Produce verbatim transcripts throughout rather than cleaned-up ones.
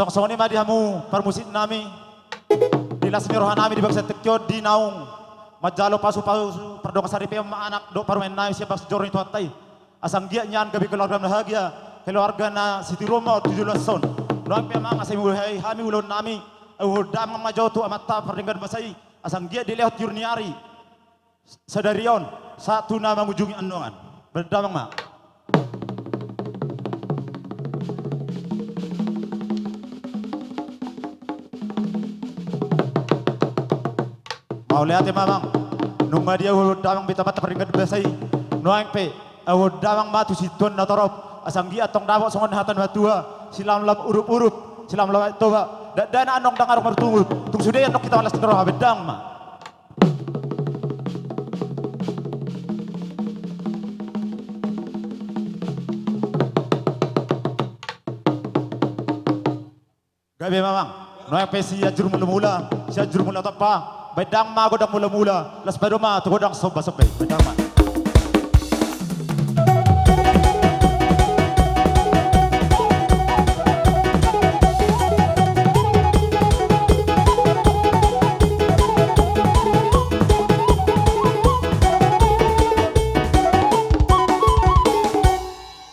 Songon i ma di hamu parmusik nami. Di las ni roha nami di bagasan tingki on, di naung manjalo pasu-pasu pardongan saripeon ma anak dohot parumaen nami sian bagas joro ni Tuhanta i. Asa anggiat nian gabe keluarga na bahagia, keluarga na sitiruon ma on tu joloan on. Nuaeng pe amang, asa dimulihi hami ulaon nami, ahu damang ma jo tu Amanta Pardenggan Basa i, asa anggiat dilehon tiur ni ari sadari on sahat tu na mangujungi annon. Bahen damang ma. Mauliate ma amang. Nunga dia ahu damang be tu Amanta Pardenggan Basa i. Nuaeng pe ahu damang ma tu situan na torop, asa anggiat tong dapot songon hata ni natuatua: Silamlam urup-urup, silamlam aek Toba, dakdanak annon ndang adong martumuruk, tung sude annon hita marlas ni roha. Bahen damang ma. Gabe ma amang. Nuaeng pe Sianjur Mulamula, Sianjur Mulatompa, bahen damang ma gondang mulamula, laos padomu ma tu gondang sombasomba i. Bahen damang ma.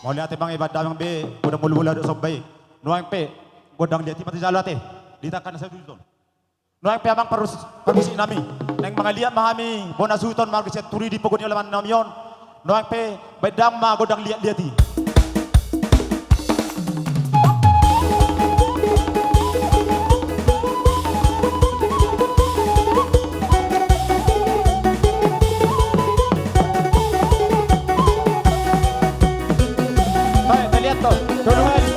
Mauliate amang, bahen damang be gondang mulamula dohot somba i. Nuaeng pe gondang liat i ma tajalo ate, di tangkas na saduhut on. Nuaeng pe amang parmus-, parmusik nami, naeng mangaliat ma hami bona suhut on marga Sianturi di pogu ni alaman nami on. Nuaeng pe bahen damang ma gondang liat-liat i. Baik, ta lihat tu, tolu hali.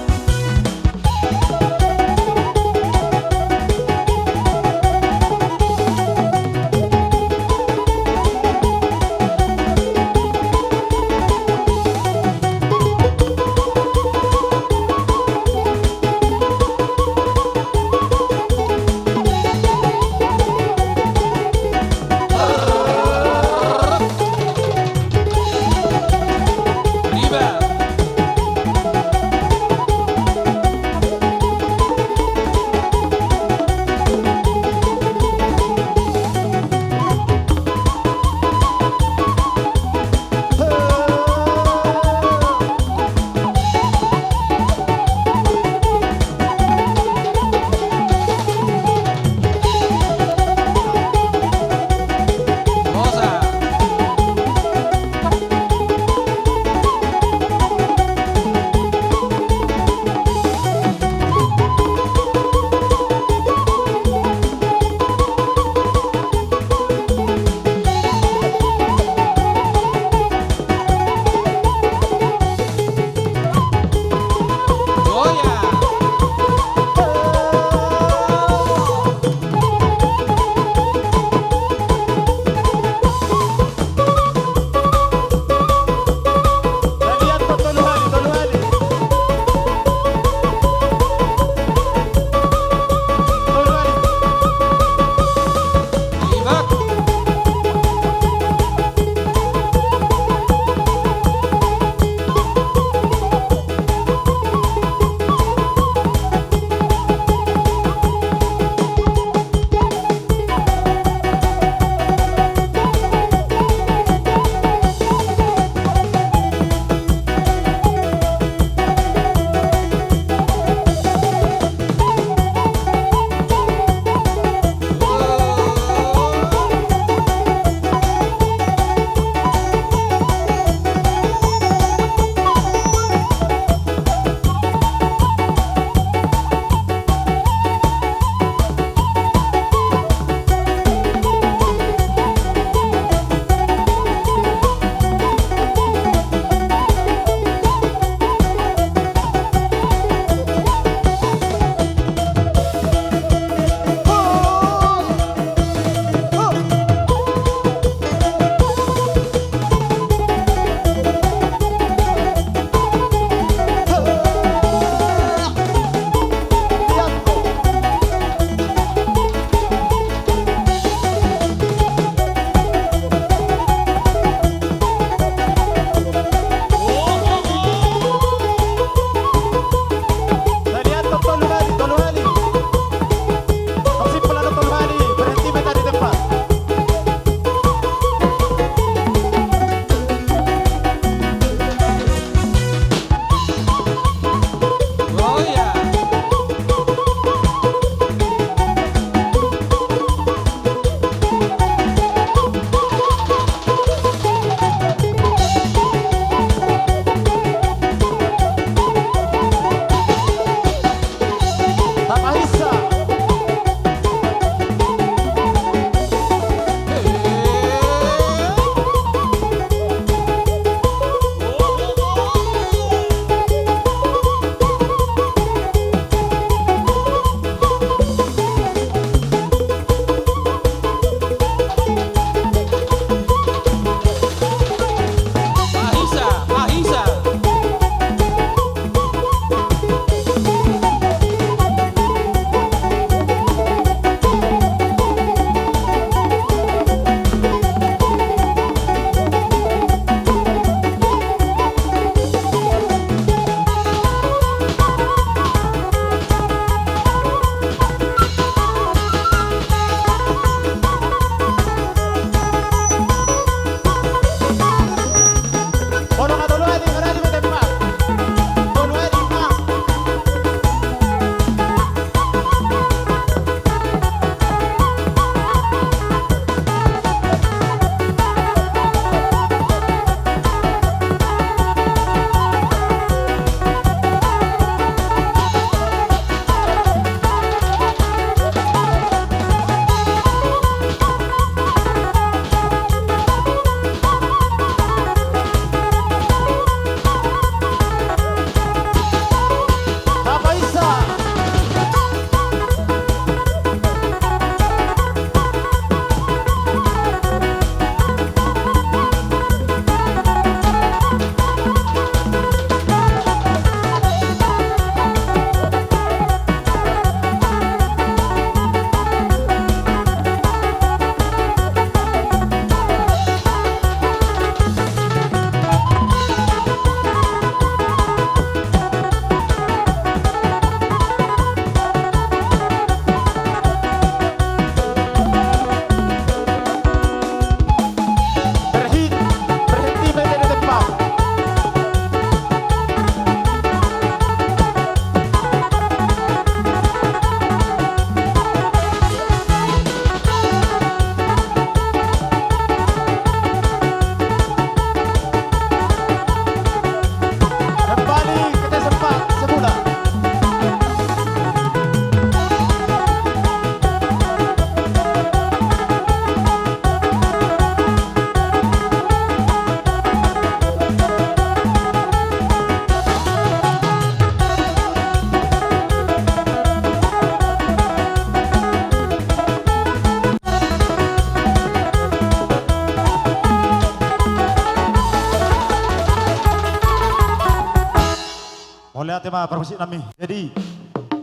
Tema parmusik nami. Jadi,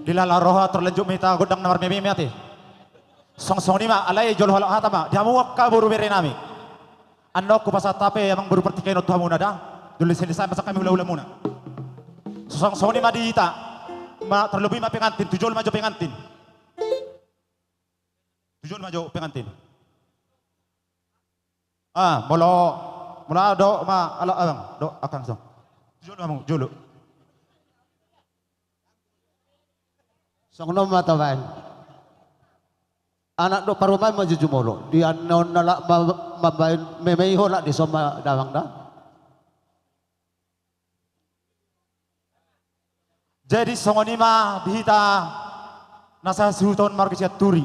dilala roha terlanjur ma hita gondang na marmeme ate. Songon songon i ma, alai jolo halak hata ma, di hamu angka boru bere nami. Annon hupasahat hape amang boru partingkian on tu hamuna da. Jolo sian disi ma pasahat hami hula-hula muna. Songon songon i ma di hita. Ma, tarlobi ma pengantin, tu jolo ma jo pengantin. Tu jolo ma jo pengantin. Ah, molo, molo adong ma ala abang, do akang so. Tu jolo ma hamu, jolo. Songon on ma tabaen. Anak dohot parumaen ma jo jumolo. Di annon na laho ma, mambaen meme i holan dison ma damang da. Jadi songon i ma di hita na sasuhuton marga Sianturi.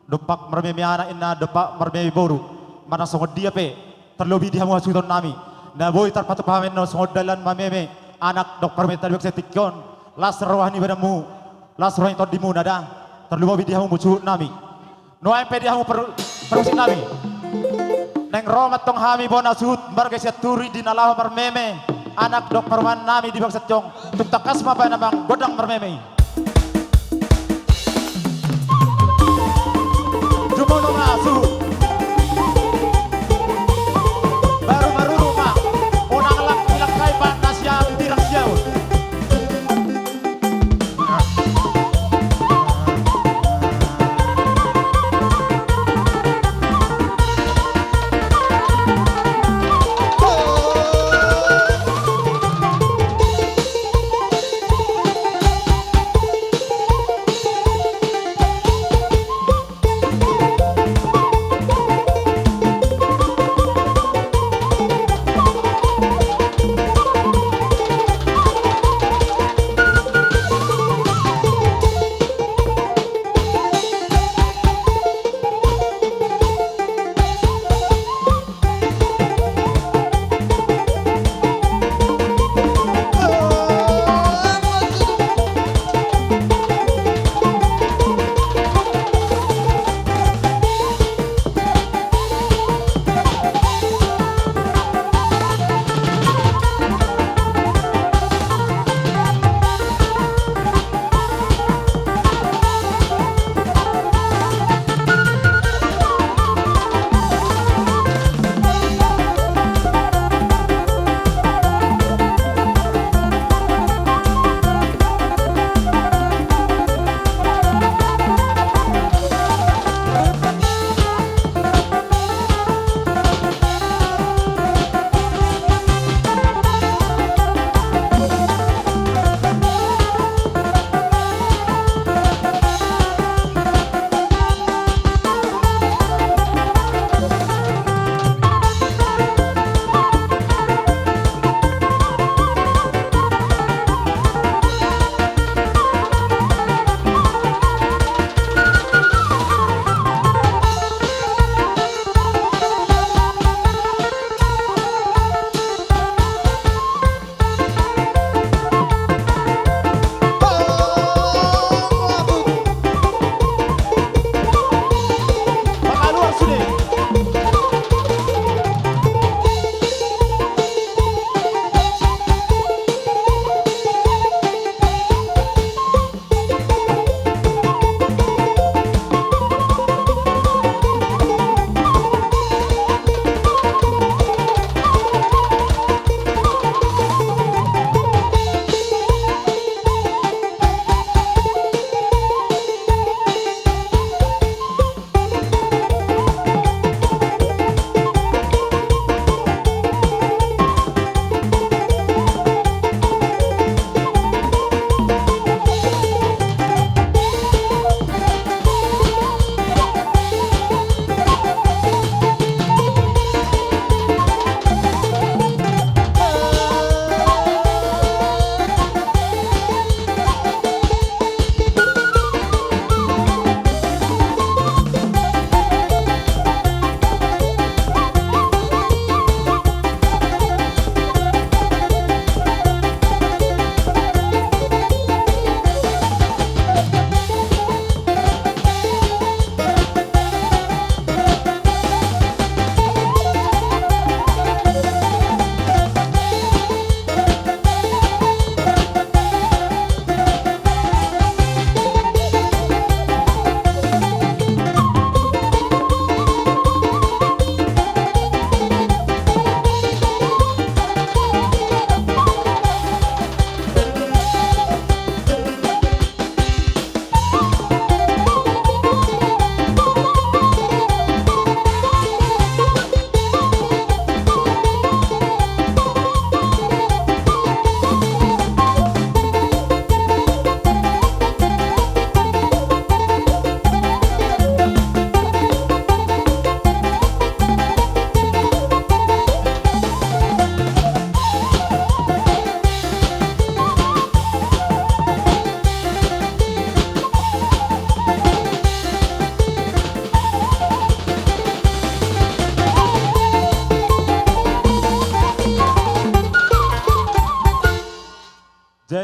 Dompak marmeme anak inna, dompak marmeme boru. Manang songon dia pe, tarlobi di hamu hasuhuton nami. Na boi tarpatupa hami annon songon dalan mameme anak dohot parumaenta di bagasan tingki on. Las roha ni badanmu, las roha ni tondimuna da. Tarlobi di hamu suhut nami. Nuaeng pe di hamu par-, parmusik nami. Naeng ro ma antong hami bona suhut marga Sianturi di na laho marmeme anak dohot parumaen nami di bagasan tingki on. Tung tangkas ma baen amang gondang marmeme i. Jumolo ma suhut. Baru maruru ma. Unang lang dilangkai pa na sian tirang siaun.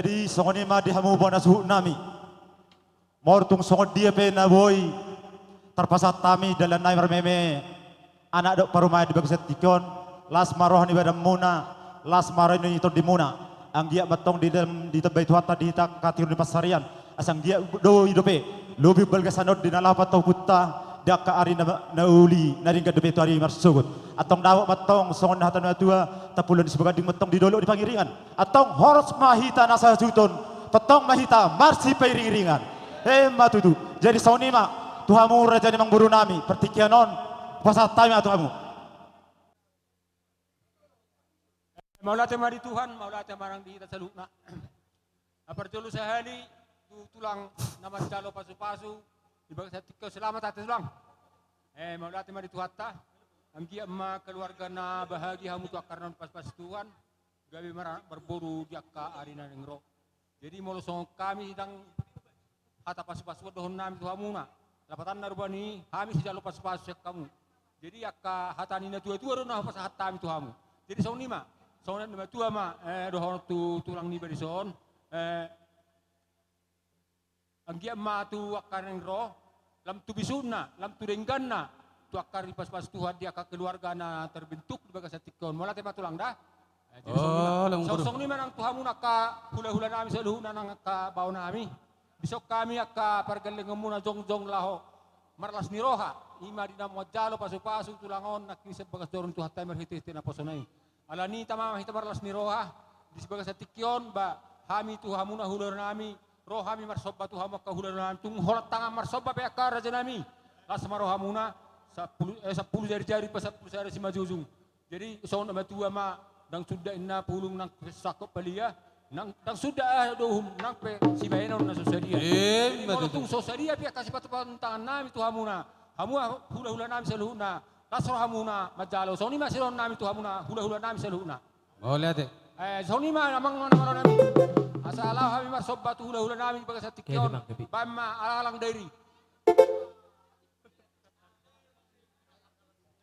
Jadi songon i ma di hamu bona suhut nami. Molo tung songon dia pe na boi tarpasahat hami dalan nami marmeme anak dohot parumaen di bagasan tingki on, las ma roha ni badanmuna, las ma roha ni tondimuna. Anggiat ma tong di dalam ditambai Tuhanta di hita angka tiur ni pansarian, asa anggiat do i dope lobi balga sanon di na laho patupaonta di angka ari na, na uli na denggan dope tu ari marsogot. Antong dapot ma tong songon na hata ni natuatua, tampulon ni sibaganding ma tong di dolok di pangiringan. Antong horas ma hita na sahajuton, tongtong ma hita marsipairingiringan. Emma tutu. Jadi songon i ma tu hamu raja ni amangboru nami, partingkian on pasahat hami ma tu hamu. Mauliate ma di Tuhan, mauliate ma nang di hita saluhutna. Parjolo sahali tu tulang na manjalo pasupasu di bagasan tingki on, selamat ate tulang. Eh, mauliate ma di Tuhanta. Anggiat ma keluarga na bahagia hamu tu angka ari na pasupasu Tuhan, gabe mar-, marboru di angka ari na naeng ro. Jadi molo songon hami ndang hata pasupasuan dohonon nami tu hamuna. Lapatanna rupani hami sijalo pasupasu sian hamu. Jadi angka hata ni natuatua do na hupasahat hami tu hamu. Jadi songon i ma, songon na matua ma, eh, dohonon tu tulang niba dison. Eh, anggiat ma tu angka naeng ro, lam tu bisukna, lam tu dengganna, tu angka ari pasupasu Tuhan di angka keluarga na terbentuk di bagasan tingki on. Mauliate ma tulang da. Eh, jadi songon i ma. Oh, lang Song-, boru. Songon i ma nang tu hamuna angka hulahula nami saluhutna nang angka bao nami. Dison hami angka pargellengonmuna jongjong laho marlas ni roha. I ma di na manjalo pasupasu tulang on nangkin sian bagas joro ni Tuhanta i marhitehite naposona i. Alani i tama ma hita marlas ni roha di bagasan tingki on, ba hami tu hamuna hulahula nami, ro hami marsomba tu hamu angka hulahula nami, tung holan tangan marsomba pe angka raja nami. Las ma rohamuna, sampulu, eh, sampulu jari-jari pe sampulu sada simanjujung. Jadi songon na matua ma, ndang suda inna pulung nang sangkot palia, nang, ndang suda aha do uhum nang pe sibahenon na so sadia. Emma tutu. Jadi molo tung so sadia pe angka sipatupaon tangan nami tu hamuna, hamu hulahula nami saluhutna, las rohamuna manjalo. Songon i ma sidohonon nami tu hamuna hulahula nami saluhutna. Mauliate. Eh, songon i ma amang na malo nami. Asa laho hami marsomba tu hulahula nami di bagasan tingki on. Oke, Bang, tapi baen ma alang-alang dairi.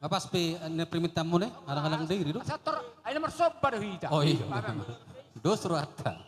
Apas pe, eh, na permintaanmu ne, alang-alang dairi do. Sator, ai na marsomba do hita. Oh iya. Baen ma. Dos rohanta.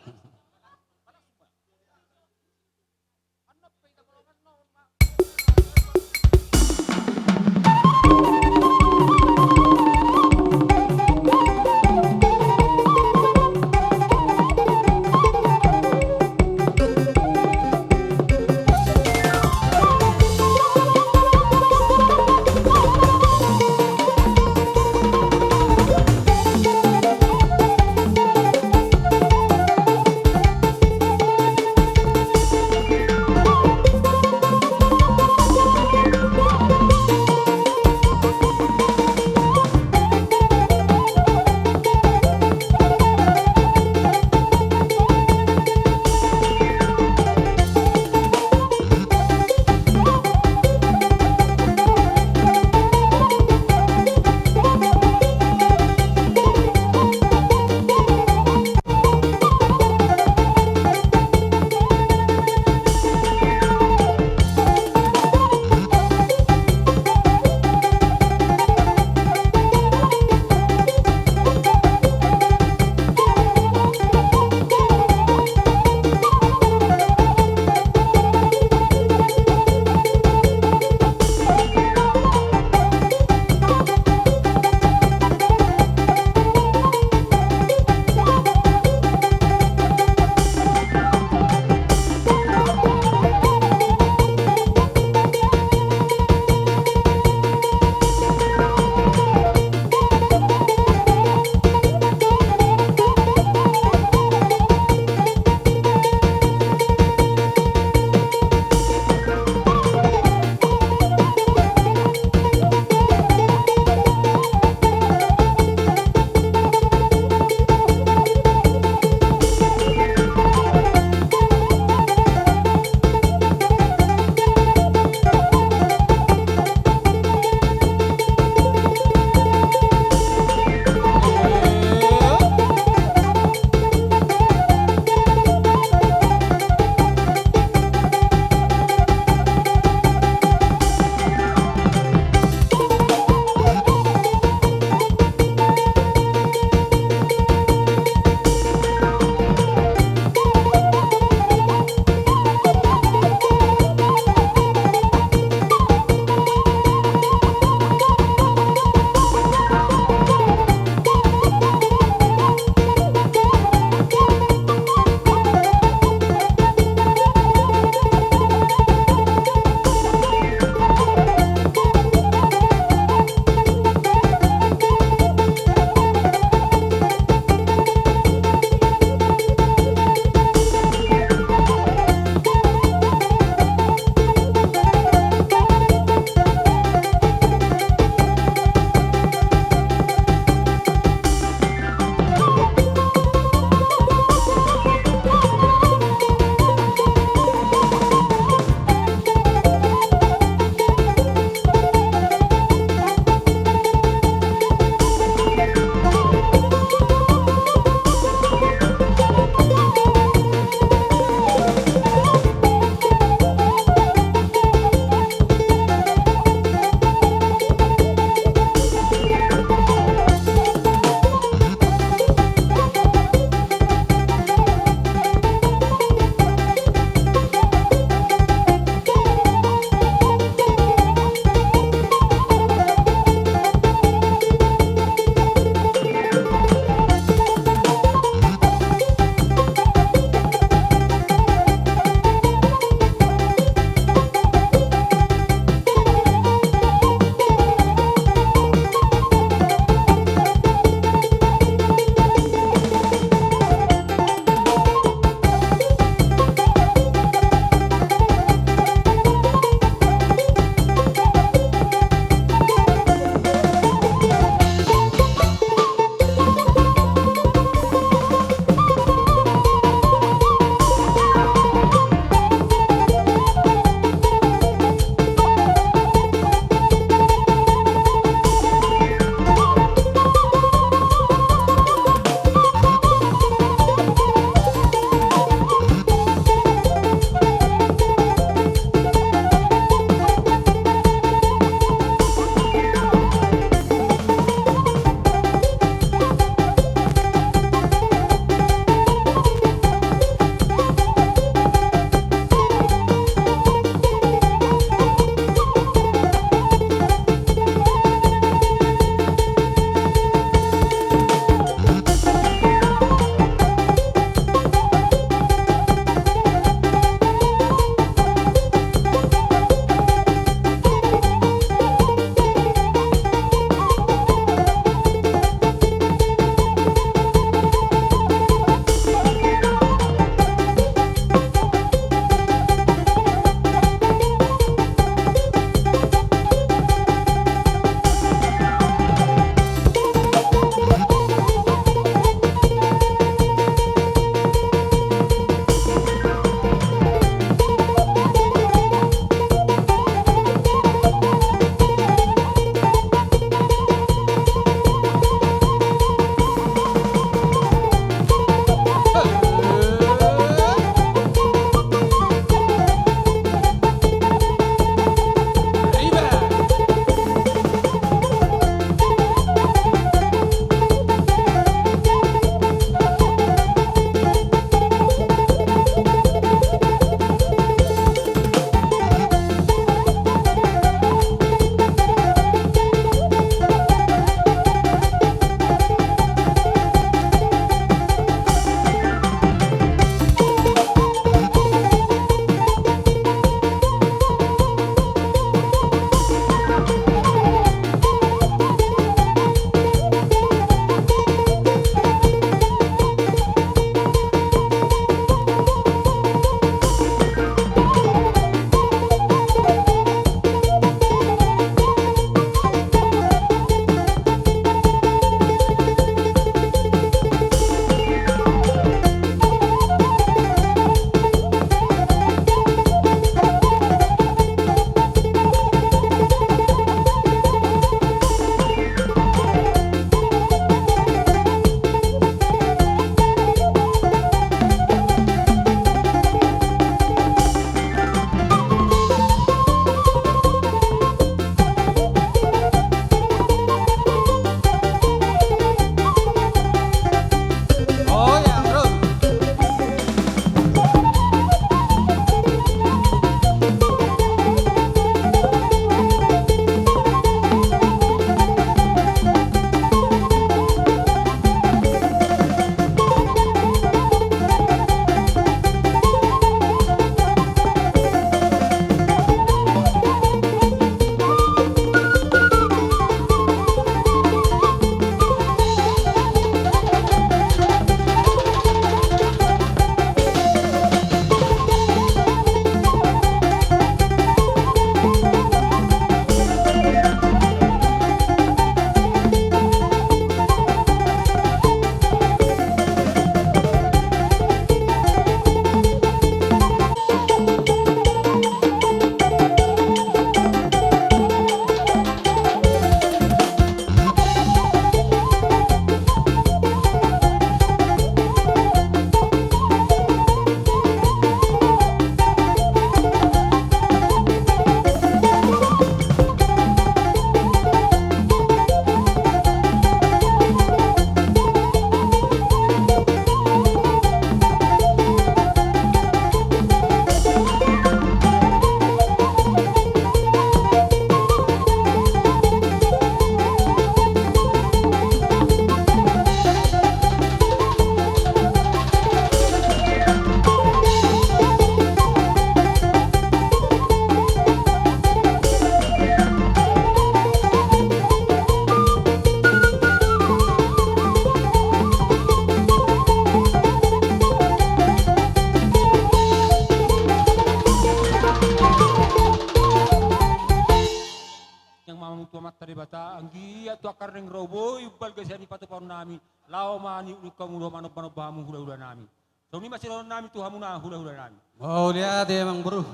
Mamu tu Amanta Debata, anggiat tu angka na naeng ro boi umbalga sian i patupaonnami, laho ma niulingkon hamu dohot manombanomba hamu hulahulanami. Songon i ma sidohononnami tu hamuna hulahulanami. Mauliate amangboru.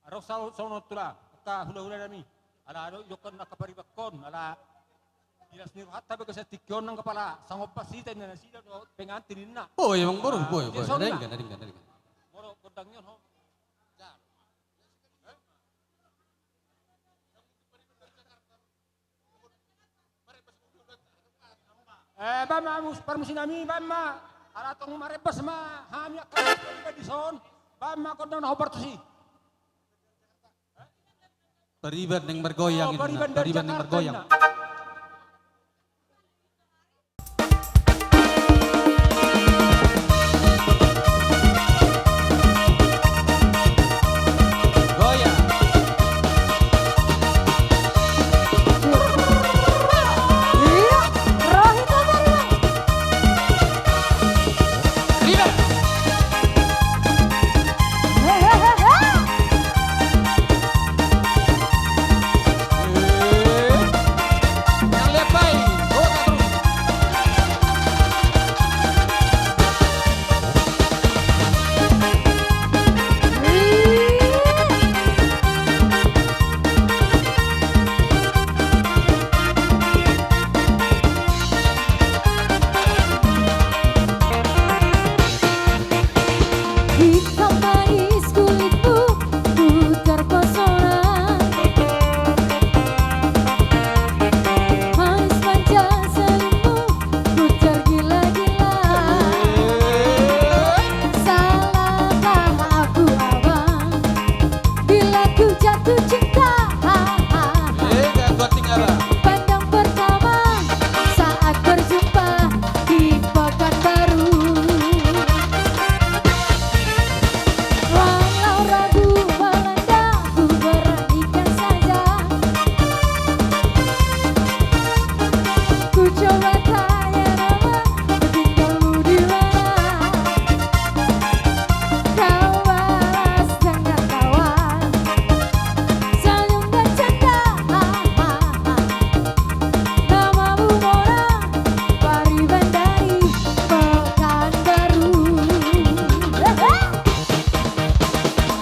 Adong sa songon on tulang, angka hulahulanami. Ala adong idokkon angka paribankon, ala di las ni rohanta bagas tingki on nang kepala, songon pas hita inna nasida do pengantin inna. Boi amangboru, boi, boi. Denggan, denggan, denggan. Molo gondang ni on ho. Eh, baen ma mus-, parmusiknami, baen ma. Ala tong marembas ma hami angka di son. Baen ma gondang na hombar tusi. Pariban naeng margoyang. Oh, ini, pariban dari Jakarta, pariban naeng margoyang. Hitam manis kulitmu, ku terpesona. Manis manja senyummu, ku tergila-gila. Salahkah aku, abang, bila ku jatuh cinta? Pandang pertama saat berjumpa di Pekanbaru. Walau ragu melanda, ku beranikan saja. Ku coba tanya nama, tinggalmu di mana? Kau balas dengan tawa, senyum dan canda. Namamu Mona, pariban dari Pekanbaru.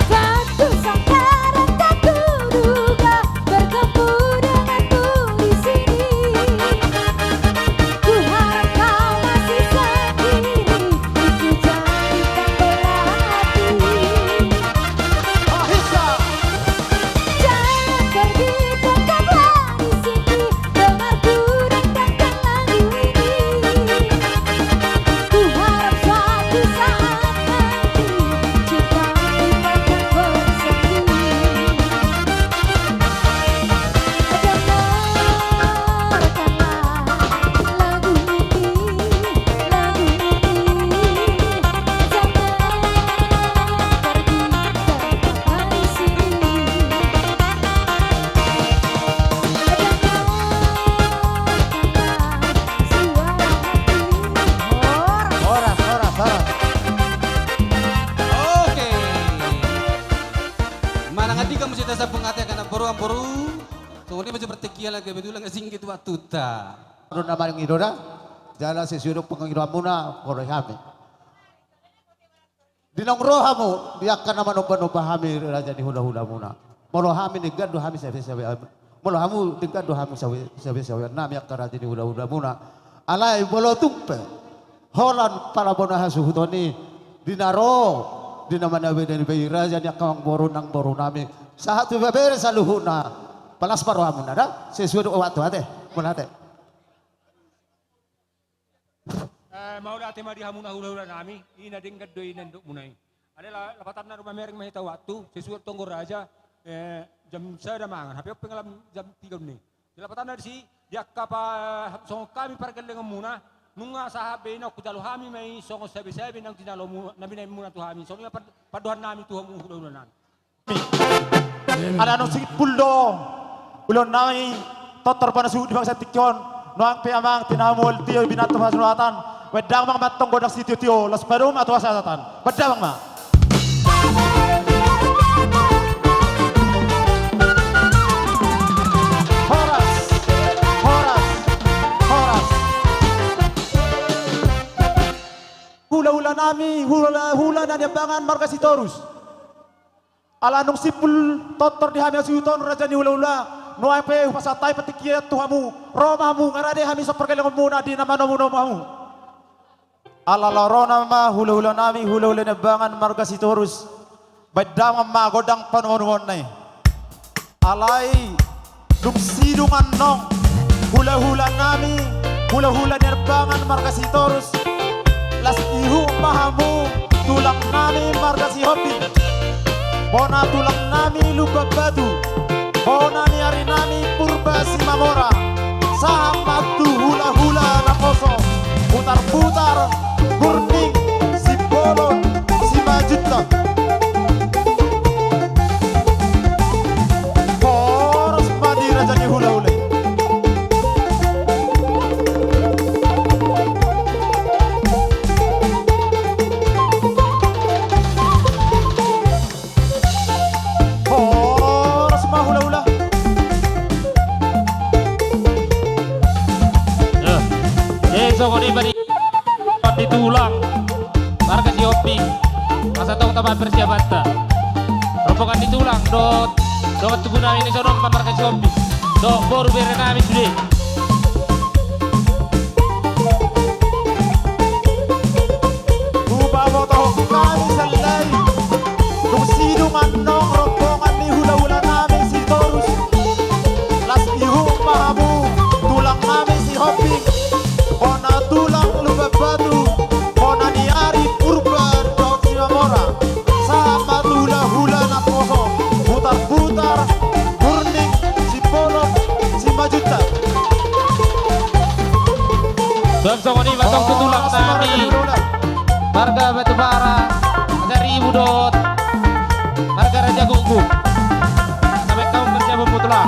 Tentu saudara tak kuduga bertemu denganmu di sini. Ku harap kau masih sendiri, ku jadikan belah hati. Jangan pergi, tetaplah di sini. Dengar ku dangdangkan lagu ini. Ku harap suatu saat nanti cinta kita akan bersemi. Dengarkanlah lagu ini, lagu ini. Jangan pergi, tetaplah di sini. Horas, horas, horas. Oke. Manang andigan muse tasambung ate angka namboru, amboru. Songon i ma jo partingkian, gabe tulang, singgit waktuta. Adong na maringido da. Jala sesuai dohot pangidoanmuna, horoi hami. Di naung ro hamu, di angka na manombanomba hami raja ni hulahulamuna. Molo hami denggan do hami sabe-sabe, molo hamu denggan do hamu sabe-sabe, sabe-sabe nami angka raja ni hulahulamuna. Alai molo tung pe holan pala bona hasuhuton i, di na ro, di na manabe-nabe i raja ni angka amangboru, namboru nami, sahat tu ibebere saluhutna. Palas ma rohamuna da, sesuai dohot waktu ate, mauliate. Eh, mauliate ma di hamuna hulahulanami, i na denggan do i na nidokmuna i. Alai la-, lapatanna do mamereng ma hita waktu, sesuai tonggo raja, eh, jam sada mangan, hape on pe nga lam jam tiga on i. Di lapatanna disi, di angka pa-, songon hami pargellengonmuna, nunga sahat be i, naung hujalo hami ma i songon sabe-sabe naung jinalomu-, na binaenmuna tu hami, songon i ma pad-, pandohannami tu hamu hulahulanami. Ala naung simpul do ulaonnami, tortor panasuhut di bagasan tingki on, nuaeng pe amang, tinamu, tio, binatang pasaulatan, baen damang ma antong godang sitiotio, laos padomu ma tu hasahatan. Baen damang ma. Niambangan marga Sitorus. Ala nunga simpul tortor di hami hasuhuton raja ni hulahula, nuaeng pe hupasahat hami partingkian tu hamu, ro ma hamu, nga rade hami sian pargellengonmuna di na manomunomu hamu. Ala laho ro nama hulahula nami, hulahula Niambangan marga Sitorus. Baen damang ma gondang panomunomuonna i. Alai dung sidung annon hulahula nami, hulahula Niambangan marga Sitorus, las ihut ma hamu tulang nami marga Sihombing, bona tulang nami Lumban Batu, bona ni ari nami Purba Simamora, sahat ma tu hulahula naposo Butarbutar, Burning, Simbolon, Simanjuntak. Horas ma di raja ni hulahula i. Horas ma hulahula. Yo. Jadi songon i ma di, di tulang marga Sihombing. Asa tong tamba persiapanta. Rombongan ni tulang dohot, dohot tubu nami na songon on ma marga Sihombing. Dohot boru bere nami sude. Hupabotohon hami sallai, dung sidung annon rombongan ni hulahula nami Sitorus, las ihut ma hamu tulang nami Sihombing, bona tulang Lumban Batu, bona ni ari Purba dohot Simamora, sahat ma tu hulahula naposo Butarbutar, Burning, Simbolon, Simanjuntak. Songon i ma tong tu tulang nami marga Batubara, Saribu dohot marga Raja Gukguk. Sampai kau kerja pemutula.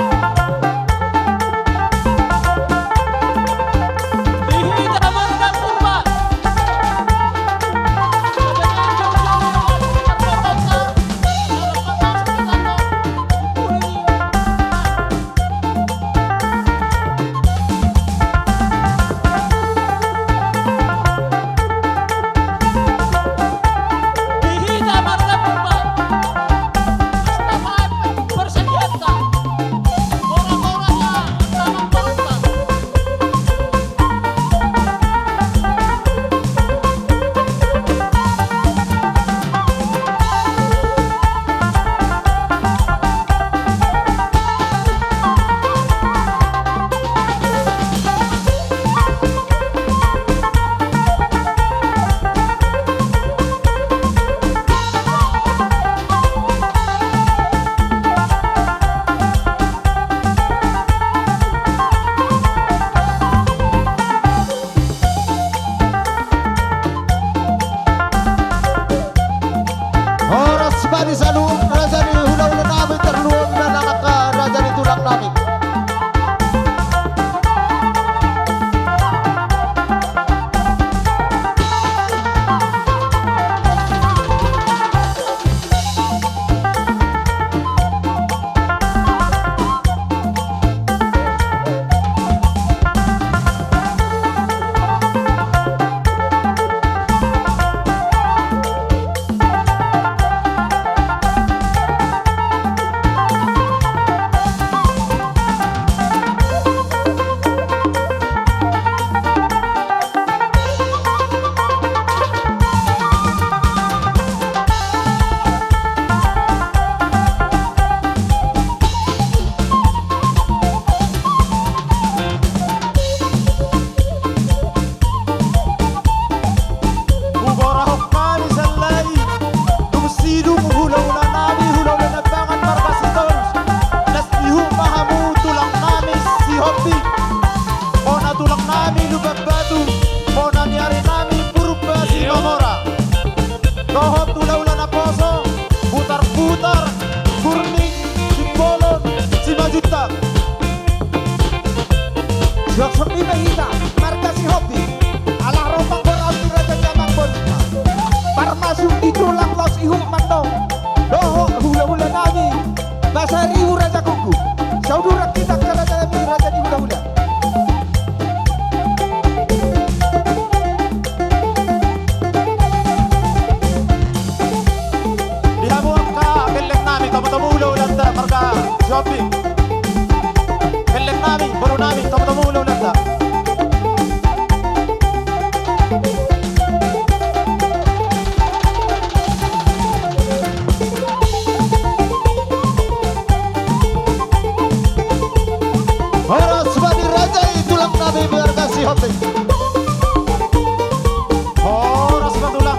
Horas ma di saluhut raja ni hulahula nami, tarlumobi ma nang raja ni tulang nami. Horas ma tulang.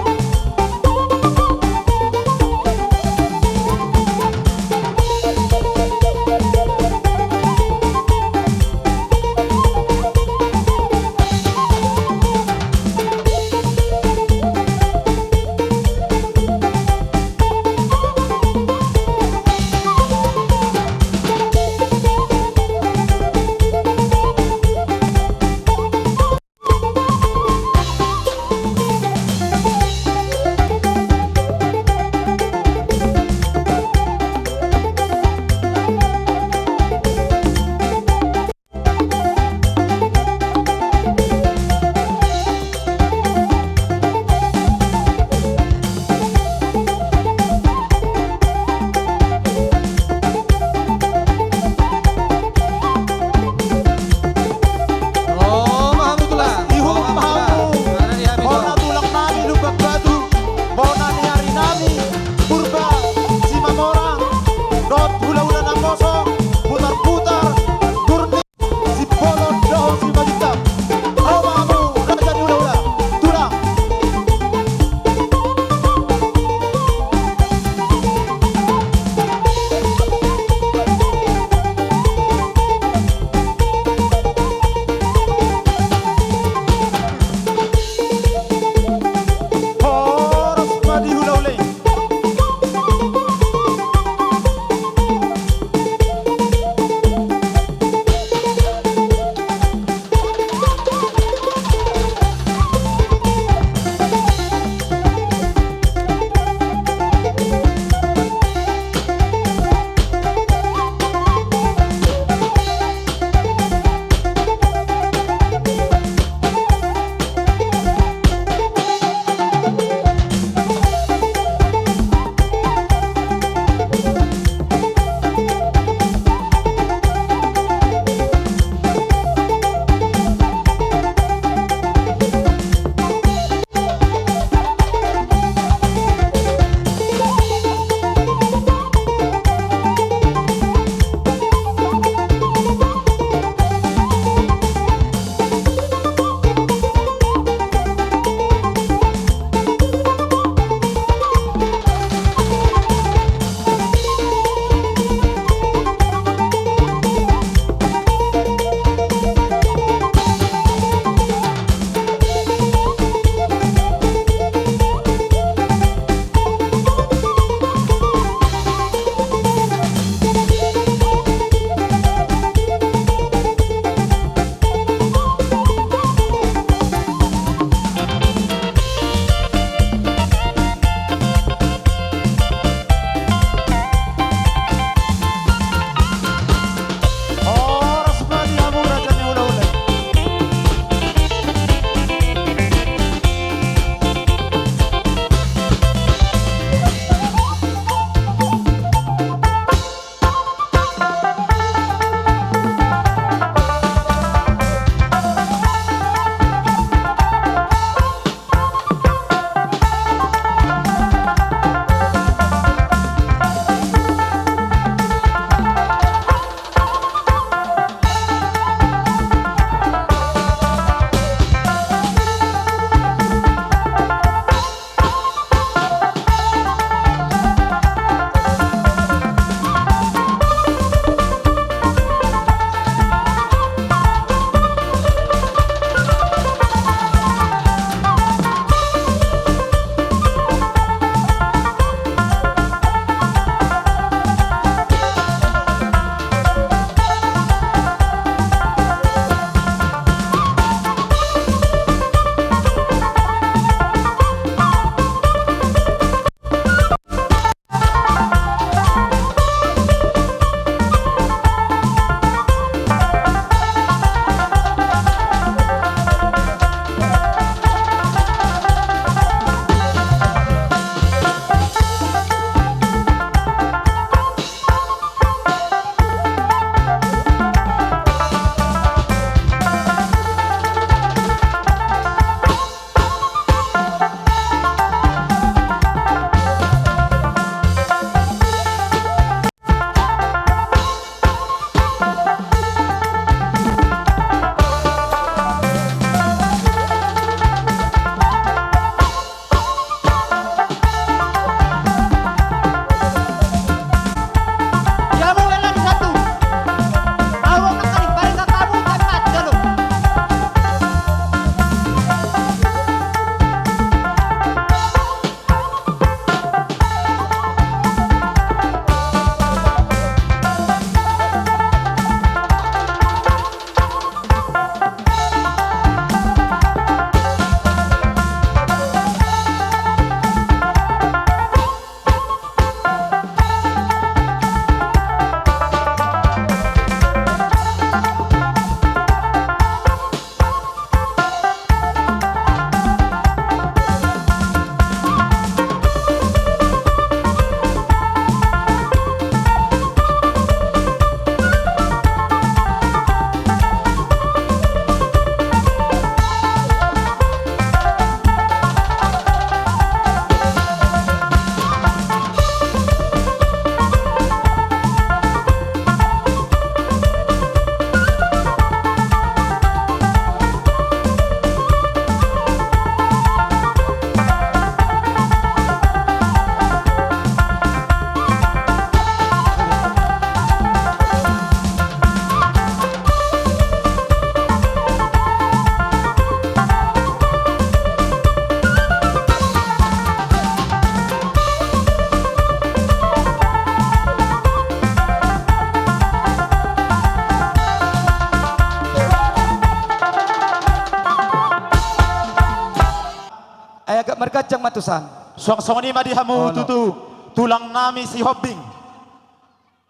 Jang ma tusan. Suang songon i ma di hamu tutu tulang nami Sihombing.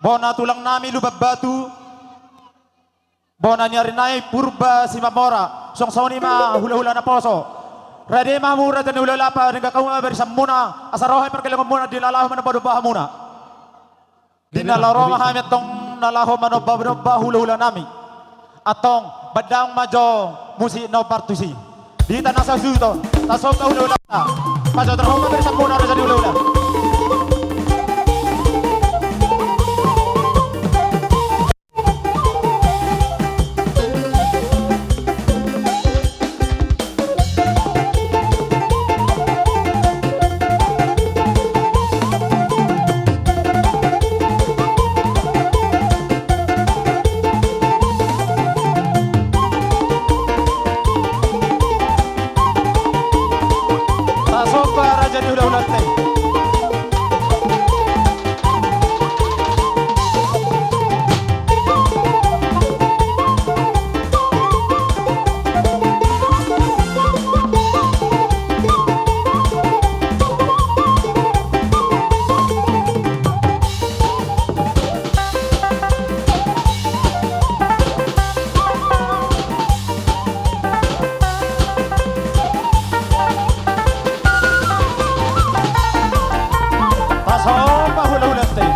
Bona tulang nami Lumban Batu. Bona ni ari nai Purba Simamora. Suang songon i ma hulahula naposo. Rade ma hamu raja ni hulahula, padanggak hamu ma barisan muna, asa ro hami pargellengon muna di na laho manomba-nomba hamuna. Di na laho ro ma hami antong na laho manomba-nomba hulahula nami. Antong, bandang ma jo musik na partusi. Di hita na sasuhuton, tasomba hulahulanta. Pasaut roha ma barisan muna raja ni hulahula. Tasomba raja ni hulahulanta i. Tasomba hulahulanta i.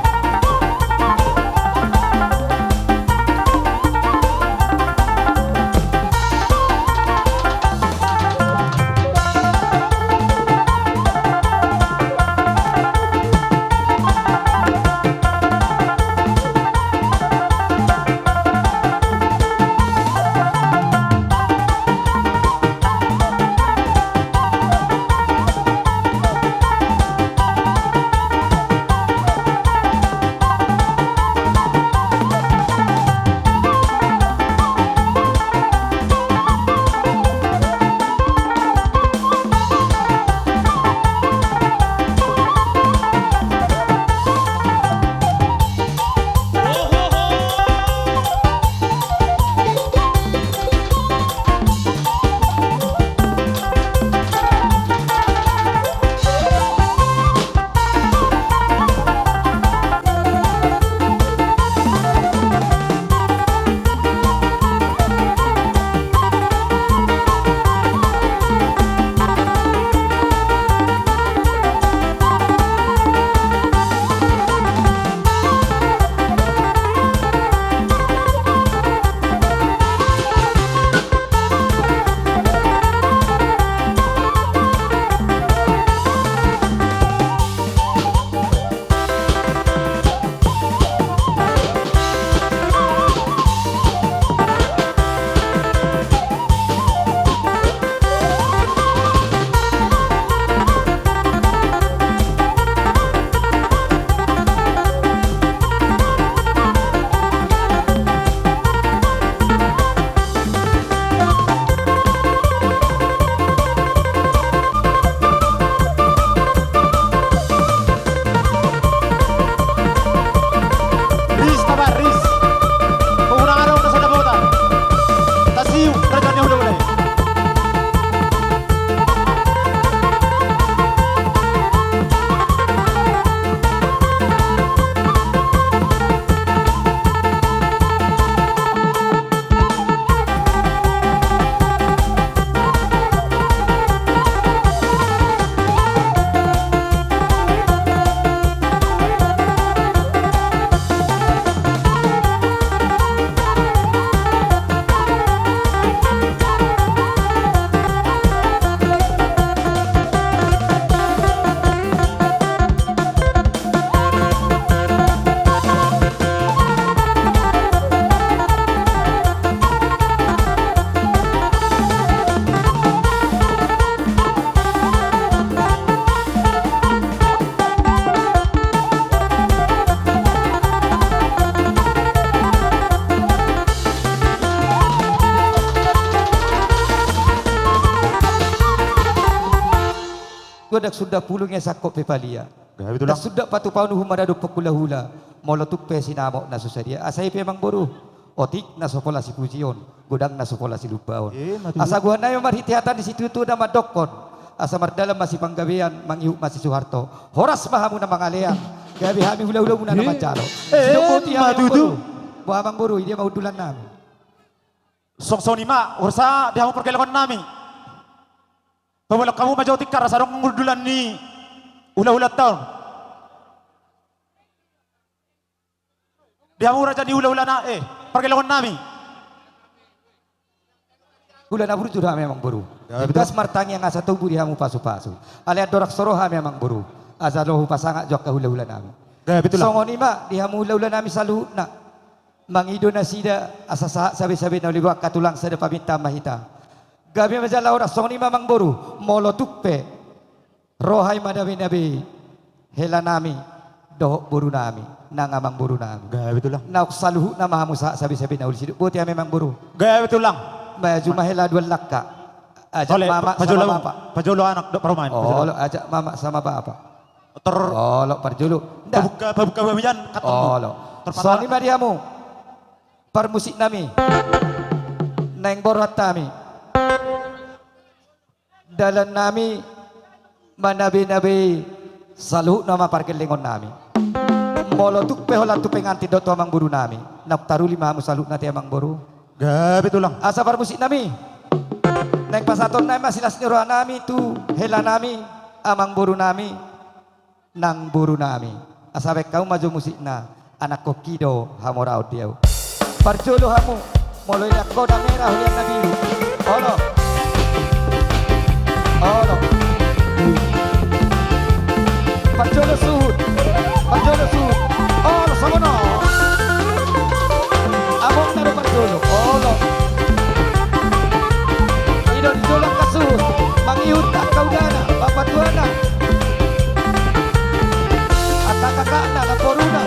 Ris, taba, ris. Pengurangan dong, nasa dapotan. Tasiu, raja ni hulahula i. Godang sunda pulung ia sangkot pe palia. Gabe tulang. Ndang sunda patupaon uhum maradophon hulahula. Molo tung pe sinamot na so sadia. Asa i pe amang boru. Otik na so pola sipujion. Godang na so pola silumbaon. Ima tutu. Asa goarna i ma marhite hata ni situtu na mandokkon. Asa mardalan ma sipanggabean, mangihut ma si Suharto. Horas ma hamu na mangalean. Gabe hami hulahulamuna na manjalo. Eh, sidok boti hami, Amangboru. Boha, Amangboru, i dia ma hundulan nami? Songon i ma, horas di hamu pargellengon nami. Pabolak hamu ma jo tingkar asa adong hundulan ni hulahulanta on. Di hamu raja ni hulahula na, eh, pargellengon nami. Hula na burju do hami, Amangboru. Di bagas martangiang asa tubu di hamu pasupasu. Alai andorang so ro hami, Amangboru, asa ro hupasangap jo angka hulahula nami. Songon i ma di hamu hulahula nami saluhutna. Mangido nasida asa sahat sabesabena, uli boha angka tulang, sada pamintaan ma hita. Gabe ma jala horas. Songon i ma, Amangboru, molo tung pe ro hami manabenabei hela nami dohot boru nami nang amangboru nami. Gabe, Tulang. Naung saluhutna ma hamu sahat sabesabena, uli sidok boti hami, Amangboru. Gabe, Tulang. Maju ma hela dua langkah. Ajak mama sama bapa. Pajolo anak dohot parumaen. Olo, ajak mama sama bapa. Olo, parjolo. Nda. Pabuka, pabuka babian, kantong. Olo. Songon i ma di hamu parmusik nami. Naeng borhat hami. Dalan nami manabenabei saluhutna ma pargellengon nami. Molo tung pe holan tu pengantin dohot tu amangboru nami, naung taruli ma hamu saluhutna ate, Amangboru. Gabe, Tulang. Asa parmusik nami, naeng pasahaton nami ma silas ni roha nami tu hela nami, amangboru nami nang boru nami. Asa baen hamu ma jo musikna, anakkon i do hamoraon di ahu. Parjolo hamu, molo i nang godang merah, holian na biru. Olo. Olo. Parjolo suhut. Parjolo suhut. Olo, songon on. Among na do parjolo. Olo. I do di jolo angka suhut. Mangihut angka udana, bapatuana. Angka kakakna, namboruna.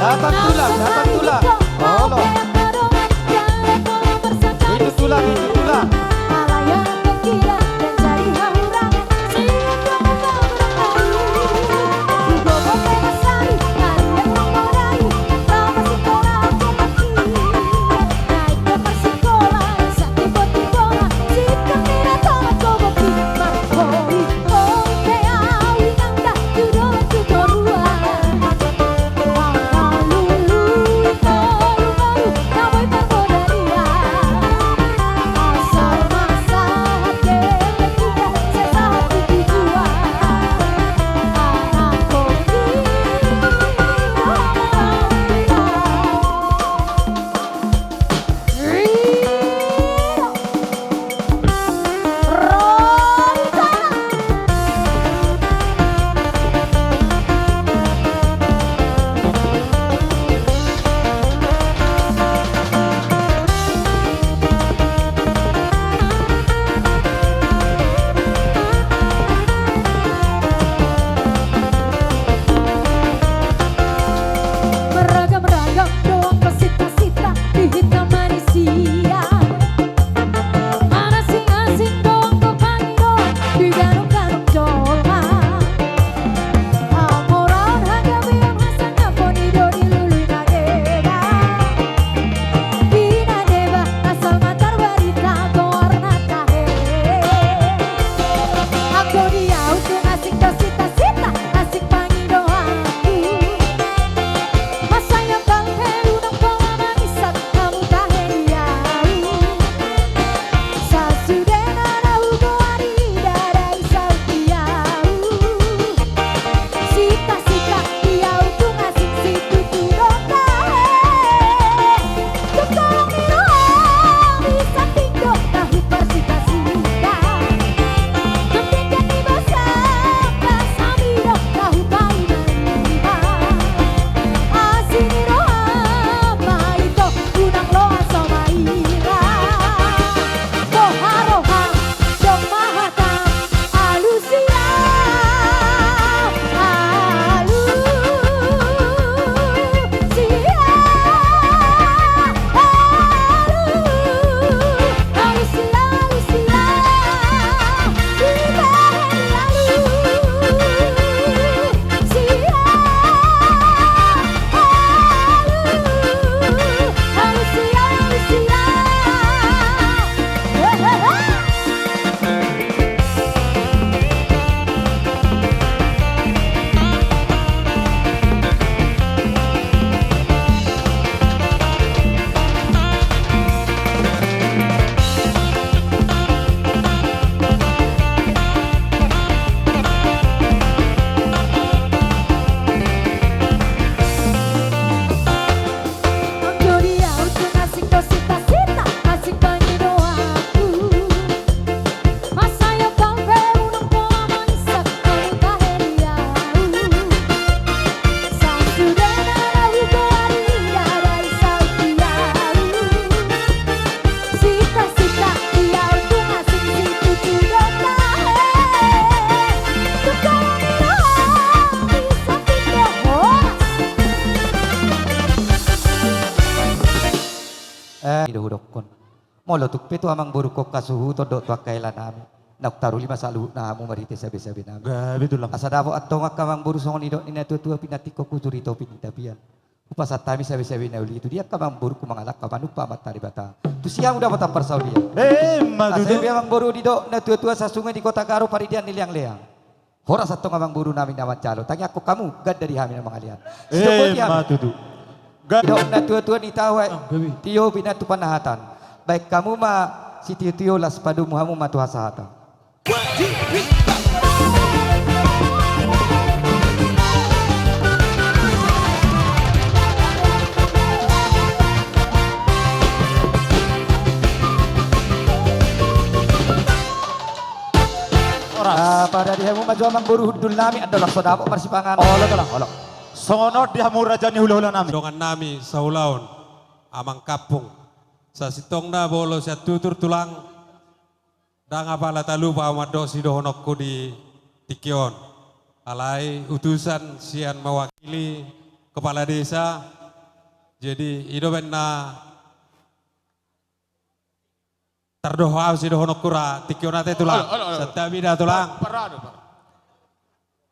Datang tulang, datang tulang. Olo. Itu tulang, itu tulang. Beragam-ragam dohot sita-sita di hita manisia. Asing-asing dohot pangidoan di ganup-ganup jolma. Hamoraon, hagabeon, hasangapon i do di lului na deba. Di na deba asal ma tarbarita goarna tahe. Anggo di ahu tung asing do sita-sita, asing pangidoanku. Masa yang bangke unang pola mangisak hamu tahe di ahu. Sasudena na hugoari ndada i saut di ahu. Sita-sita di ahu tung asing situtu do tahe. Tung tolong ni roha di samping do tahu parsita-sita. Tung tingkat ni basa, basa ni do tahu paima-ima. Asi ni roha ma ito unang loas so maila. Roha-roha, dong ma hata, alusia, alusia, alusia, alusia, alusia, alusia. Anggo di ahu tung asing do sita-sita, asing pangidoanku. Masa yang bangke unang pola mangisak hamu tahe di ahu. Sasudena na hugoari ndada i saut di ahu. Sita-sita di ahu tung asing situtu do tahe. Tung tolong ni roha di samping do horas. Eh, i do hudokkon. Molo tung pe tu amangborungkon hasuhuton dohot tu angka helanami, naung taruli ma saluhutna hamu marhite sabe-sabenami. Gabe tulang. Asa dapot antong angka amangboru songon nidok ni natua-tua, pinantikhon hujur i topi ni tapian. Hupasahat hami sabe-sabe na uli tu dia angka amangborungku mangalangka manumpak Amanta Debata. Tusi hamu dapotan parsaulian. Emma tutu. Asa i pe amangboru didok natua-tua, sasunge di Kota Garo paridian ni leang-leang. Horas antong amangborunami na manjalo, tangiangkon hamu ganda di hami na mangalean. Sidok boti hami. Emma tutu. Ga- Didok natua-tua, nitahu aek tio pinantu panahatan. Baen hamu ma sitio-tio, las padomu hamu ma tu hasahatan. Horas. Ah, pada di hamu ma jo amangboru hundulnami, andorang so dapot marsipanganon. Olo tulang, olo. Songon on di hamu raja ni hula-hulanami. Dongannami saulaon, amang kampung. Sasintongna molo sian tutur tulang, ndang apala talup ahu mandok sidohononku di tingki on. Alai utusan sian mewakili kepala desa, Jadi, i do baen na tardohot au sidohononku ra, tingki on ate tulang. Olo, olo, olo. Santabi da tulang. Par-, parado, par-.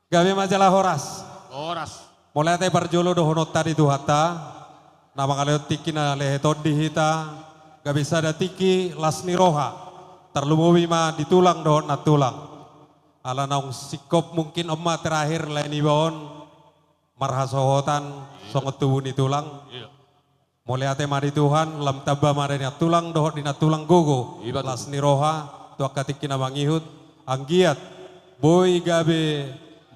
Gabe ma jala horas. Horas. Mauliate parjolo dohononta di Tuhanta, na mangalehon tingki na lehet on di hita, gabe sada tingki las ni roha, tarlumobi ma di tulang dohot nantulang. Ala naung singkop mungkin on ma terakhir lae niba on marhasohotan songon tubu ni tulang. Iya. Mauliate ma di Tuhan, lam tamba ma di nantulang dohot di nantulang gogo. Iba tutu. Las ni roha tu angka tingki na mangihut, anggiat boi gabe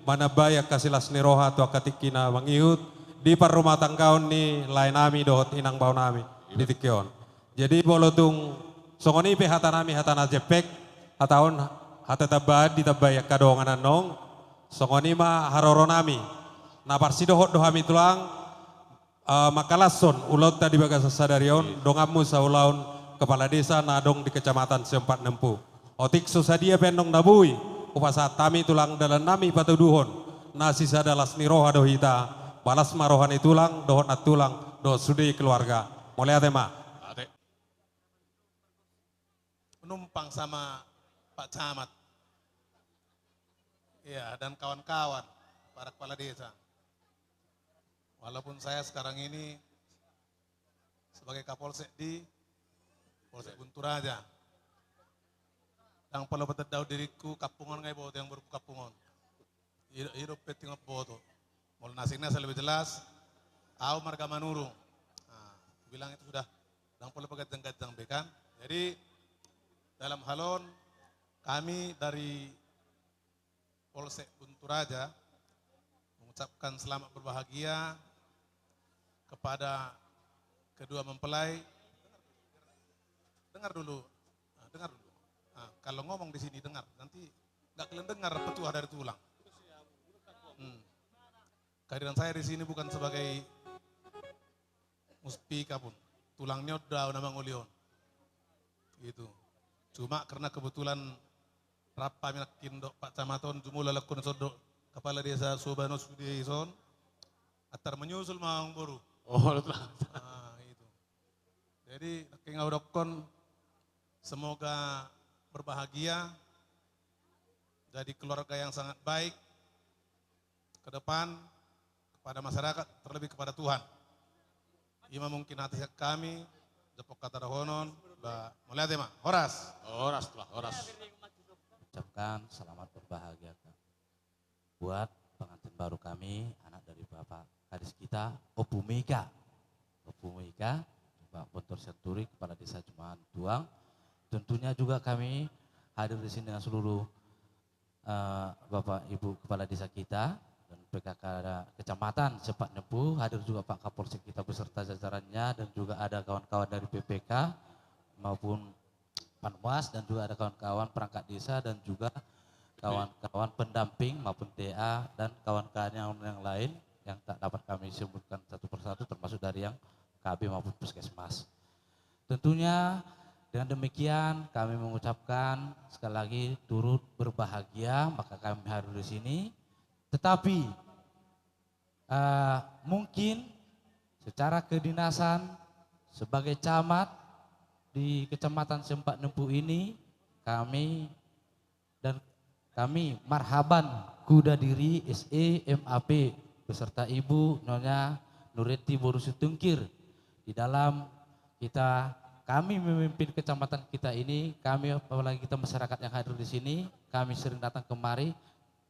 manambai angka silas ni roha tu angka tingki na mangihut di parrumatanggaon ni laenami dohot inang baonami. Iba. Di tingki on. Jadi molo tung songon i pe hatanami, hata na jempek, hata on hata tambaan ditambai angka dongan annon, songon i ma haroronami. Na parsidohot do hami tulang, eh, mangkalashon ulaonta di bagasan sadari on, donganmu saulaon kepala desa na adong di Kecamatan Siompat Nempu. Otik so sadia pe annon na boi hupasahat hami tulang dalannami patuduhon, na sisada las ni roha do hita, balas ma roha ni tulang dohot nantulang dohot sude keluarga. Mauliate ma. Ate. Numpang sama Pak Camat. Iya, dan kawan-kawan, para kepala desa. Walaupun saya sekarang ini sebagai Kapolsek di Polsek Bunturaja. Ndang pola patandahon diringku, kampung on nga diboto, yang baru kampung on. I do, i do penting mamboto. Molo na asing na asa lebih jelas, au marga Manurung. Nah, bilang itu sudah, ndang pola paganjang-ganjang be kan. Jadi, dalam hal on, kami dari Polsek Bunturaja mengucapkan selamat berbahagia kepada kedua mempelai. Dengar dulu. Nah, dengar dulu. Nah, kalau ngomong di sini dengar, nanti nggak kalian dengar petuah dari tulang. Hmm. Kehadiran saya di sini bukan sebagai muspika pun. Tulang ni on do au na mangoli on. Gitu. Cuma karena kebetulan rap hami nangkin dohot Pak Camat on, jumolo lakkon son dohot kepala desa Sobanon sude i son. Antar menyusul ma amangboru. Oh, betul. Ah, itu. Jadi, nangkin au dokkon, semoga berbahagia, jadi keluarga yang sangat baik ke depan, kepada masyarakat, terlebih kepada Tuhan. I ma mungkin hata sian hami, jempek hata dohonon, ba, mauliate ma, horas. Horas, Tulang, horas. Ucapkan selamat berbahagia, Kak. Buat pengantin baru kami, anak dari Bapak Kadis kita, Ompu Mika. Ompu Mika, Pak Bontor Sianturi, Kepala Desa Jum'an Tuang. Tentunya juga kami hadir di sini dengan seluruh, eh, Bapak Ibu Kepala Desa kita, dan P K K kecamatan Siompat Nempu, hadir juga Pak Kapolsek kita beserta jajarannya, dan juga ada kawan-kawan dari P P K maupun Panwas, dan juga ada kawan-kawan perangkat desa dan juga kawan-kawan pendamping maupun T A dan kawan-kawan yang, yang lain yang tak dapat kami sebutkan satu persatu, termasuk dari yang K B maupun Puskesmas. Tentunya dengan demikian kami mengucapkan sekali lagi turut berbahagia maka kami hadir di sini. Tetapi Eh, mungkin secara kedinasan sebagai camat di Kecamatan Siompat Nempu ini, kami dan kami marhaban kuda diri S E M A P beserta Ibu Nyonya Nurenti boru Situngkir di dalam kita, kami memimpin kecamatan kita ini, kami apalagi kita masyarakat yang hadir di sini, kami sering datang kemari.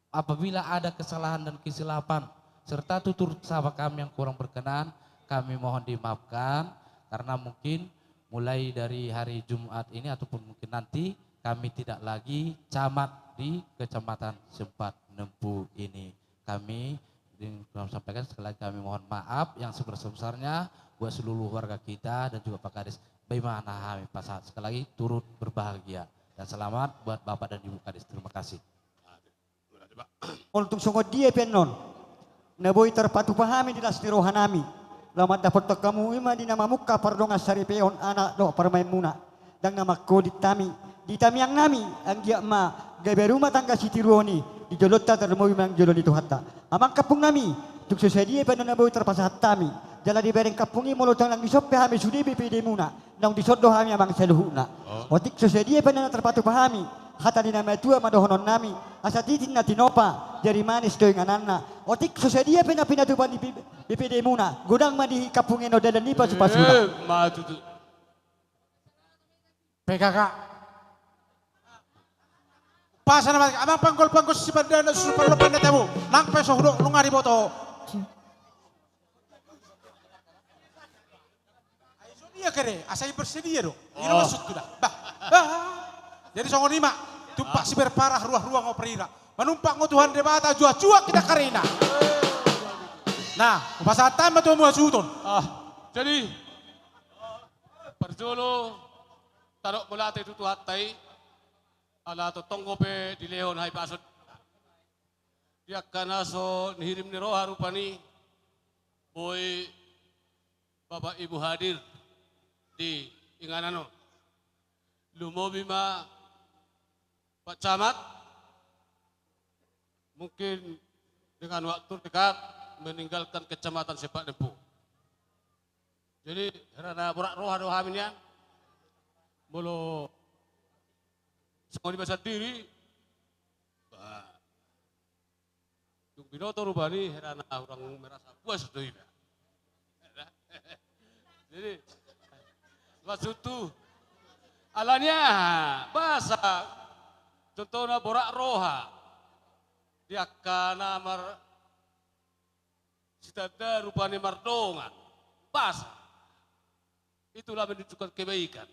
Apabila ada kesalahan dan kesilapan serta tutur sapa kami yang kurang berkenan, kami mohon dimaafkan, karena mungkin mulai dari hari Jumat ini ataupun mungkin nanti, kami tidak lagi camat di Kecamatan Siompat Nempu ini. Kami, kami sampaikan sekali lagi, kami mohon maaf yang sebesar-besarnya buat seluruh warga kita dan juga Pak Kadis. Bagaimana kami pasahat sekali lagi turut berbahagia dan selamat buat Bapak dan Ibu Kadis. Terima kasih. Molo tung songon dia pe annon na boi tarpatupa hami di las ni rohanami, laho mandapothon hamu i ma di na mamungka pardongansaripeon anak dohot parumaenmuna. Ndang na mangholit hami di tangiangnami, anggiat ma gabe rumah tangga sitiruon i di jolonta tarlumobi ma di jolo ni Tuhanta. Amang kampung nami, tung so sadia pe annon na boi tarpasahat hami, Jala di bereng kampung i molo ndang dison pe hami sude B P D muna, naung dison do hami amang saluhutna. Oh. Otik so sadia pe na tarpatupa hami hata ni na matua ma dohononnami, asa tintin na tinopa, jari manis do ingananna. Otik so sadia pe na pinatupa ni B P D muna, godang ma di kampung i annon dalan ni pasupasuna. Eh, ma tutu. P K K. Pasa nama amang panggol-panggol si pandana susu parlo pandatamu. Nang pe so hudok nunga diboto. Ai so dia kere, asa i bersedia do. Ira maksudku da. Bah. Bah. Jadi songon i ma, tumpak si berparah ruah-ruah ngo perira. Manumpak ngo Tuhan Debata juah-juah kita karina. Nah, pasahat ma tu hamu hasuhuton. Ah, jadi parjolo tadok mauliate tu Tuhanta i, ala tongtong dope dilehon hahipason. Di angka na so nihirim ni roha rupani, boi Bapak Ibu hadir di inganan on. Lumobi ma Pak Camat, mungkin dengan waktu dekat meninggalkan Kecamatan Sempak Dempuh. Jadi, hera na borat roha do hami nian. Molo songon i ma sandiri, bah, dung binoto rupani, hera na hurang merasa puas do iba. Jadi, maksudhu, alani aha, boasa, contohna borat roha, di angka na mar-, sitanda rupani mardongan. Boasa? Itulah menunjukkan kebaikan.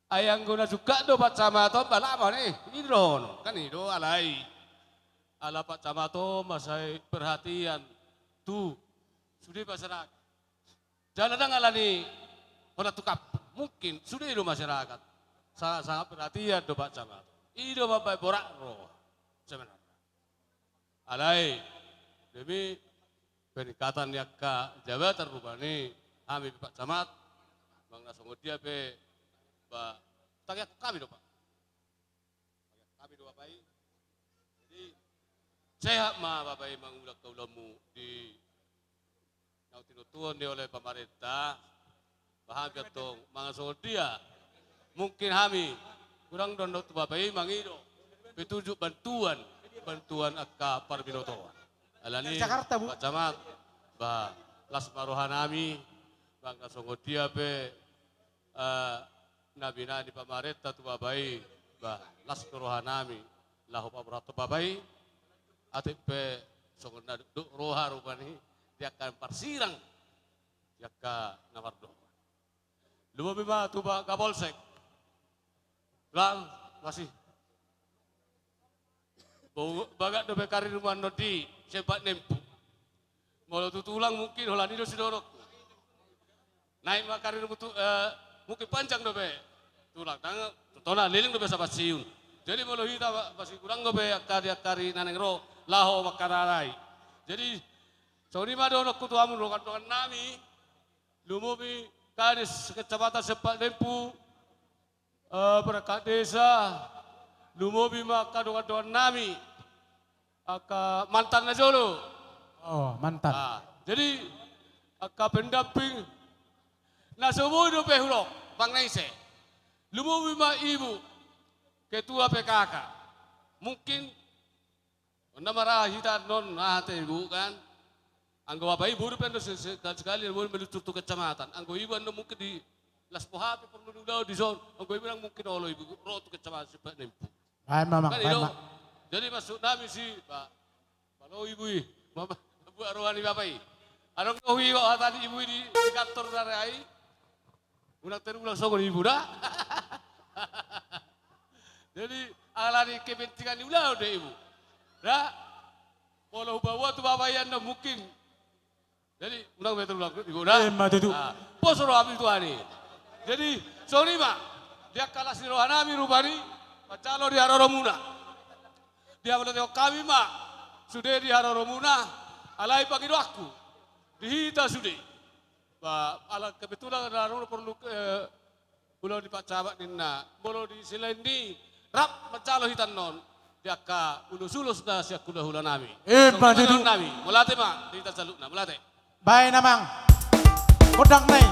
Ai anggo na jungkat do Pak Camat on, bah, lama ni, i do dohonon, kan i do alai. Ala Pak Camat on ma sai perhatian tu sude masyarakat. Jala ndang alani holan tu kampung, mungkin sude do masyarakat. Sangat-sangat perhatian do Pak Camat. I do mambahen borat roha sebenarna. Alai, demi peningkatan ni angka jabatan rupani, hami pe Pak Camat, manang na songon dia pe, bah, tangiangkon hami do, Pak. Tangiangkon hami do, Bapak i. Jadi, sehat ma, Bapak i, mangula angka ulaonmu di naung tinontuhon ni oleh pamarenta, bah hami pe antong mangan songon dia. Mungkin hami hurang do annon tu Bapak i mangido petunjuk bantuan, bantuan angka parbinotoan. Alani, Jakarta, Bu. Pak Camat, bah, las ma rohanami, manang na songon dia pe, eh, na binahen ni pamarenta tu Bapak i, bah, las do rohanami, laho paborhathon Bapak i, atik pe songon na dokdok roha rupani, di angka parsirang, di angka na mardongan. Lumobi ma tu Pak Kapolsek. Tulang, makasih. Bo-, bagak dope karirmu annon di Sempak Dempuh. Molo tu tulang mungkin holan i do sidonok. Naek ma karirmu tu, eh, mungkin panjang dope. Tulang, nang, contohna leleng dope sapansiun. Jadi molo hita ma-, masihurang dope angka di angka ari na naeng ro, laho mangkaradai. Jadi, songon i ma dohononku tu hamu dongandongannami, lumobi Kades Kecamatan Sempak Dempuh, eh, perangkat desa, lumobi ma angka dongandongannami, angka mantan na jolo. Oh, mantan. Ah, jadi, angka pendamping, na so boi dope hudok, manang na ise. Lumobi ma Ibu, Ketua P K K. Mungkin on na mara hita annon, aha te, Ibu, kan? Anggo Bapak i boi dope annon se-, sekali-sekali boi meluncur tu kecamatan. Anggo Ibu annon mungkin di las po hape porlu ni ulaon dison. Anggo Ibu ndang mungkin olo Ibu ro tu Kecamatan Sempak Dempuh. Baen ma, Mang, kan i do, baen ma. Jadi maksudnami si, Pak, malo Ibu i. Mama, buat roha ni Bapak i. Adong do huigot hata ni Ibu i di, di kantor na rea i. Unang terulang songon Ibu da. Jadi, alani kepentingan ni ulaon do Ibu. Da? Molo hubaen tu Bapak i annon mungkin. Jadi, unang be terulang Ibu da. Eh, ma tutu. Ah, pos rohami tu ani. Jadi, songon i ma. Di angka las ni rohanami rupani, manjalo di haroromuna. Dihaholongi hami ma sude di haroromuna, alai pangidoanku di hita sude. Ba, ala kebetulan na ro porlu, eh, ulaon ni Pak Camat ninna, molo di selain ni rap manjalo hita annon di angka ulos-ulos na sian hula-hulanami. Eh, songon i ma tutu. Nami, mauliate ma di hita saluhutna, mauliate. Baen amang gondang na i.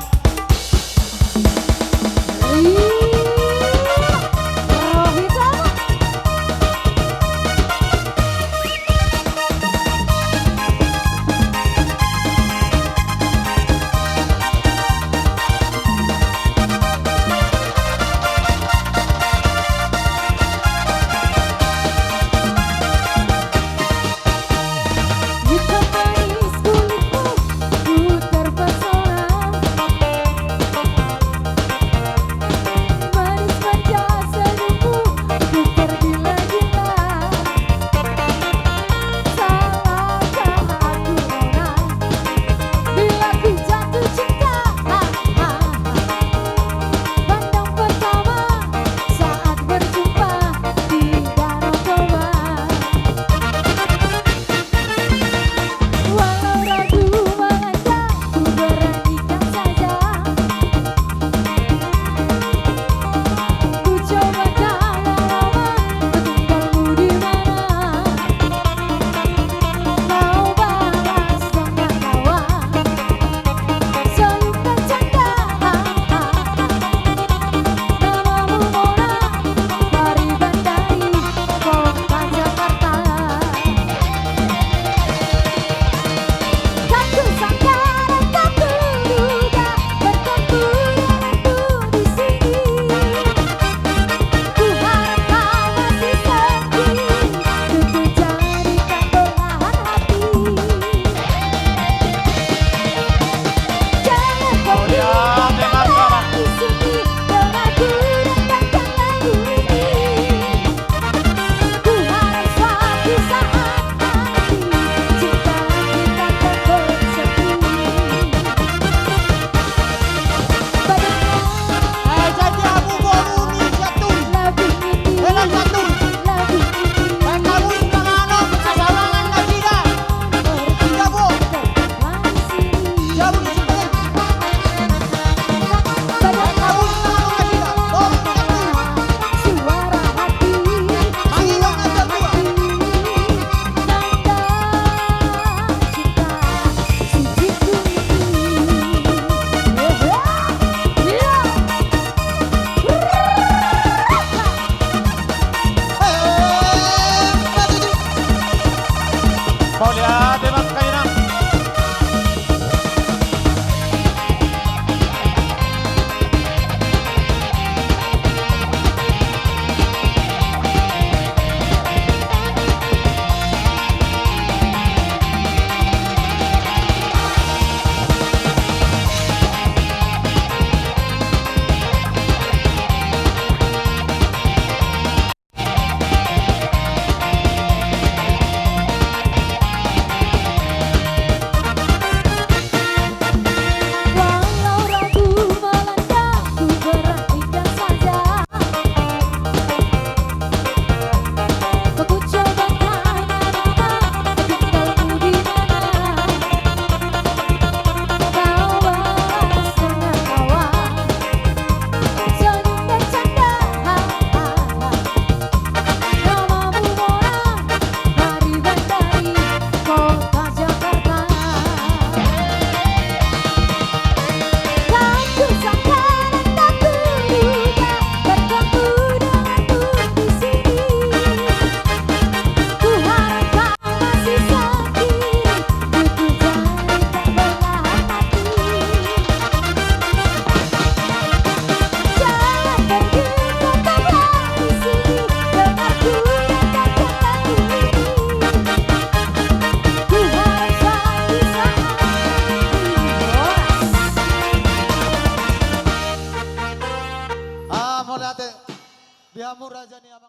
Ah, mauliate. Di hamu raja ni amang.